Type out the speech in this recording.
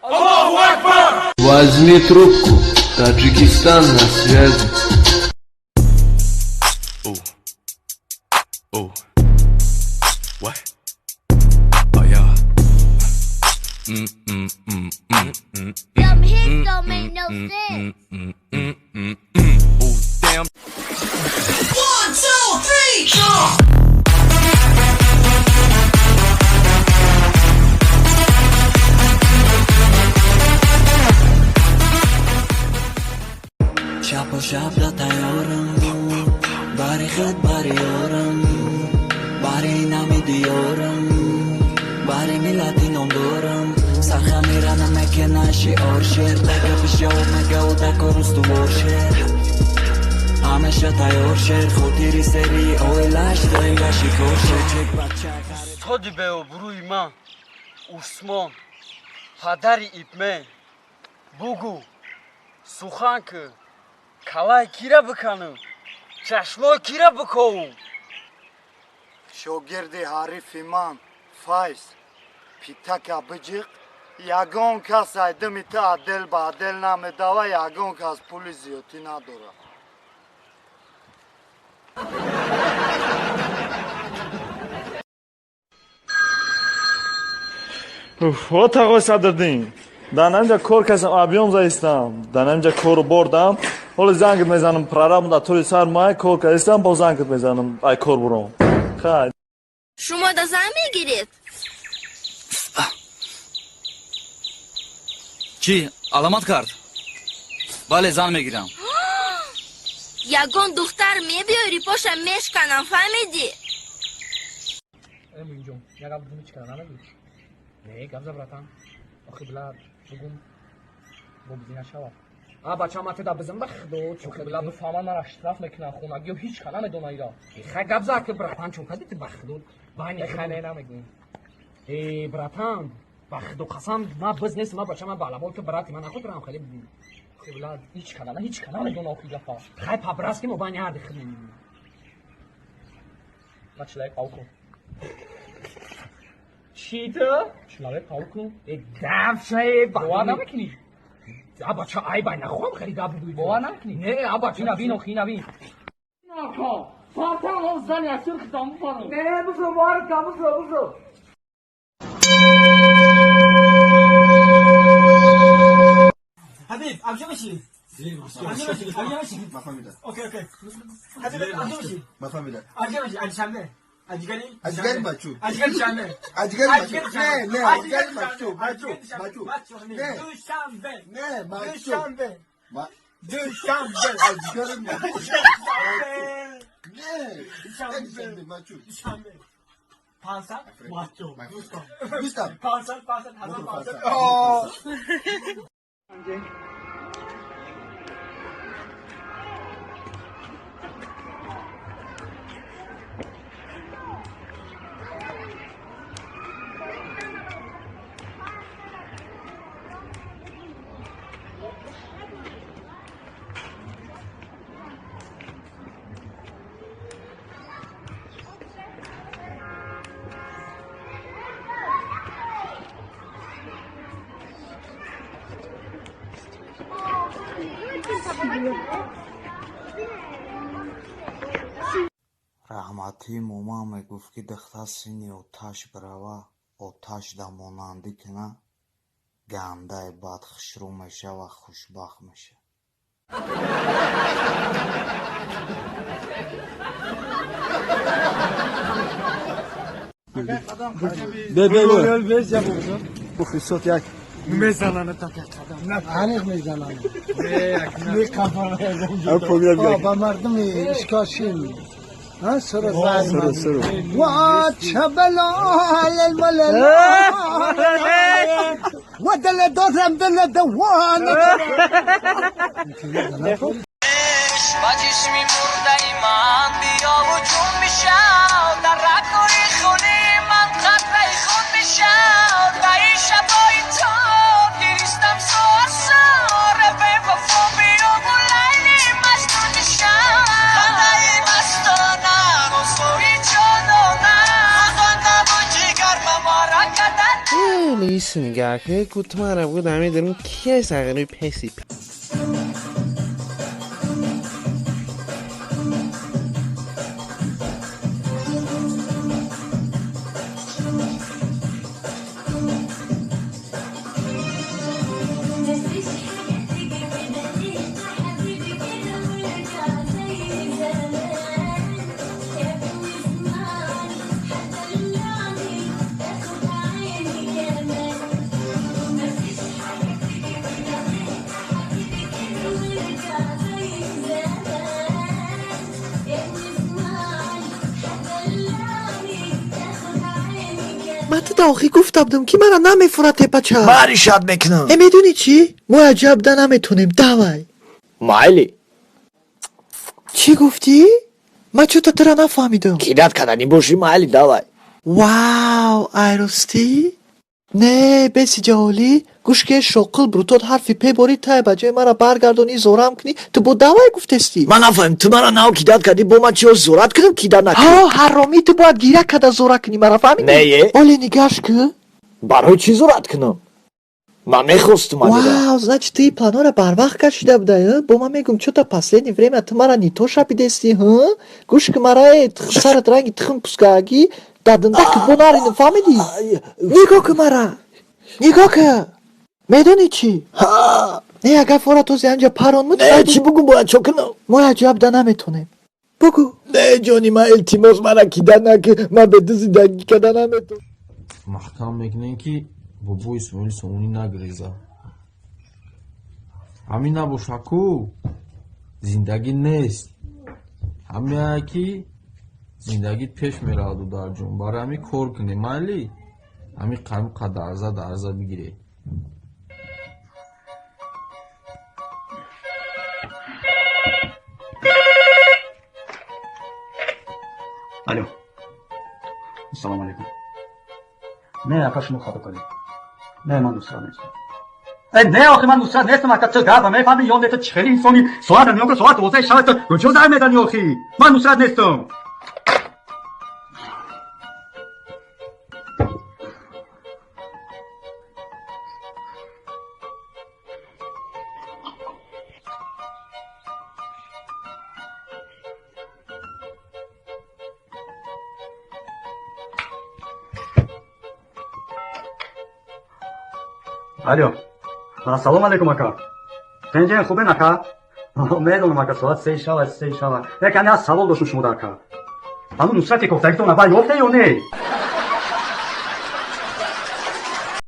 Аллоҳу Акбар! Возьми трубку. Таджикистан на связи. Ooh. Ooh. What? Oh yeah. Mm mm mm mm mm. Them hits don't make no sense. Mm mm mm mm. Ooh, damn. 1, 2, 3, go! Шабу шаб да тайёрам, бари худ, бари ёрам, бари нами диёрам, бари миллати номдорам. Сархамира намекена шиор шер, да гапи ҷавоб мегаву да кор устувор шер, ҳамеша тайёр шер, хотири серии оилаш доим ба шикор шер, чек бача. Устоди беобрӯи ман Усмон, падари Ипмен, бугӯ, сухан кӣ, калай кира биканам, чашмои кира биковум? Шогирди ҳарифи ман Файз, питака биҷиқ, ягон кас айдими ту отдел ба отдел намедава, ягон кас пули зиёдтӣ надорад. О, тағои Садриддин, дар намҷа кор касам, объём заистам, дар намҷа кору бордам. Ҳоли зангит мезанам, прораб дар тури сар май кор кардистам, бо зангит мезанам, ай кор буром. Хай. Шумо да зан мегиред? Чӣ аломат кард? Бале, зан мегирам. Ягон духтар мебиёри, поша мешканам, фаҳмидӣ? Муинҷон, як гап бигум, ҳеч кара намегӯ. Не, гап за, братан. Охи, била, бугум, бо бизӣ нашавад. А бача, ма теда бизм, ба худо, чунки била бифаҳман, мара штраф мекунан, хонагиё ҳеч ка намедона ира. Хай, гап за, ки братан, чун кади ти, ба худо байни хай не намегӯм. Э, братан, ба худо қасам, ма биз нест, ма бача, ма балабол, ки брати ма нахотрам хеле. Охи, била, ҳеч ка на, ҳеч ка намедона охи гапа. Хай, по-братски мо байни ҳарди худ мемонем. Ма чилаи қабул кун. Чӣ ту? Чилаи қабул кун. Э, гап шае, бовар намекунӣ? А бача, ай бай нахоҳам хеле гап бигӯӣ. Бовар намекунӣ? Не, а бача, ина бин, охи, ина бин. Нака, фартан он зани асир хитам бифарам. Не, бифро, бовар кун, бифро, бифро. Habib, amca mı? Amca mı? Amca mı? Okey, okey. Habib, amca mı? Amca mı? Alişanbe. Ajigali. Ajigali Machu. Ajigali Şanbe. Ajigali Machu. Ne, ne, Ajigali Machu. Machu. Machu. Ne. Duşanbe. Ne, Machu. Duşanbe. Ma Duşanbe. Ajigali Machu. Duşanbe. Ne. Duşanbe Machu. Duşanbe. Pansan. Machu. Gustav. Gustav. Pansan, Pansan, Hasan Pansan. Oh. Раҳматии моман мегуфт, ки духтар синни оташ бирава, оташ да монандӣ кина, гандаи бад хушрӯ мешава, хушбахт мешава. Бе, бе, бе. Як Мезананд так қадам. Аниқ мезананд. Ба мардуми ишкошим. سر سر سر. و ودل دارم دل دوان. Ба ҷисми мурдаи ман биёву ҷун бишав, дар рагҳои хуни ман қатраи хун бишав, ба ин шабои тор гиристам сорсор, бевафо биёву Лайли Маҷнун бишав, ханаи мастона, розҳои ҷонона, сӯзондаму ҷигар мамора кадан. Нигаҳ ку, ту мара буд ҳамин ки сағири песи. Ман ту охи гуфта будам, ки мара намефура тепача. Ман решат мекунам. Э, медонӣ чӣ? Мо аҷабда наметонем, давай. Майли. Чӣ гуфтӣ? Ман чӯта тура нафаҳмидам. Кидать каданӣ бошӣ, майли, давай. Вау, айростӣ? Не, беси ҷаҳолӣ, гӯш ке, шоқил брутот ҳарфи пеборӣ тай ба ҷои мара баргардонӣ, зорам кунӣ, ту бо давай гуфтестӣ. Ман нафаҳмидам, ту мара нав кидать кардӣ, бо ман чиё зурат кунам, кидать накунам? Ҳо, ҳаромӣ, ту бояд гиря карда зора кунӣ мара, фаҳмидӣ? Не. Оле нигаш ку. Барои чӣ зурат кунам? Ман мехостум амира. Вау, значит, ты планора барвақт кашида будай, бо ман мегум, чё-то последнее время ту мара не то шапидести, ҳ? Гӯш ки мара, э, сарат ранги тухм пускаагӣ, дадындак бо наринам, фаҳмидӣ? Нигоҳ ку мара, нигоҳ ку, медонӣ чӣ? Не, агар фора този анҷа парон муд. Не, чӣ бугум, бояд чо кунам? Мо аҷабда наметонем, бугӯ. Не, ҷони ман, илтимос, мара кидать накун, ман бе ту зиндагӣ карда наметонам. Маҳкам мекунем, ки бобои Исмоили Сомонӣ нагреза. Ҳамин набоша ку зиндагӣ нест. Ҳамяе ки зиндагӣ пеш мераваду дарҷон, барои ҳамин кор кунем, майли, ҳамин қамиқа дарза дарза бигире. Алло. Салом алейкум. Не, ака, шумо хато кардед. Не, ман Нусрат нестам. Э, не, охи ман Нусрат нестам, ака, ту гапа мефаҳмӣ ё не? Ту чӣ хели инсони? Соата нигоҳ кун, соат 12 шаб, ту куҷо занг мезанӣ охи? Ман Нусрат нестам. Алло. Салом алейкум, ака. Тинҷен, хубен, ака? Медонам, ака, соат 3 шава, 3 шава. Як ани аз савол доштум шумода, ака. Ҳамун Нусрати кофтагитон аба ёфте ё не?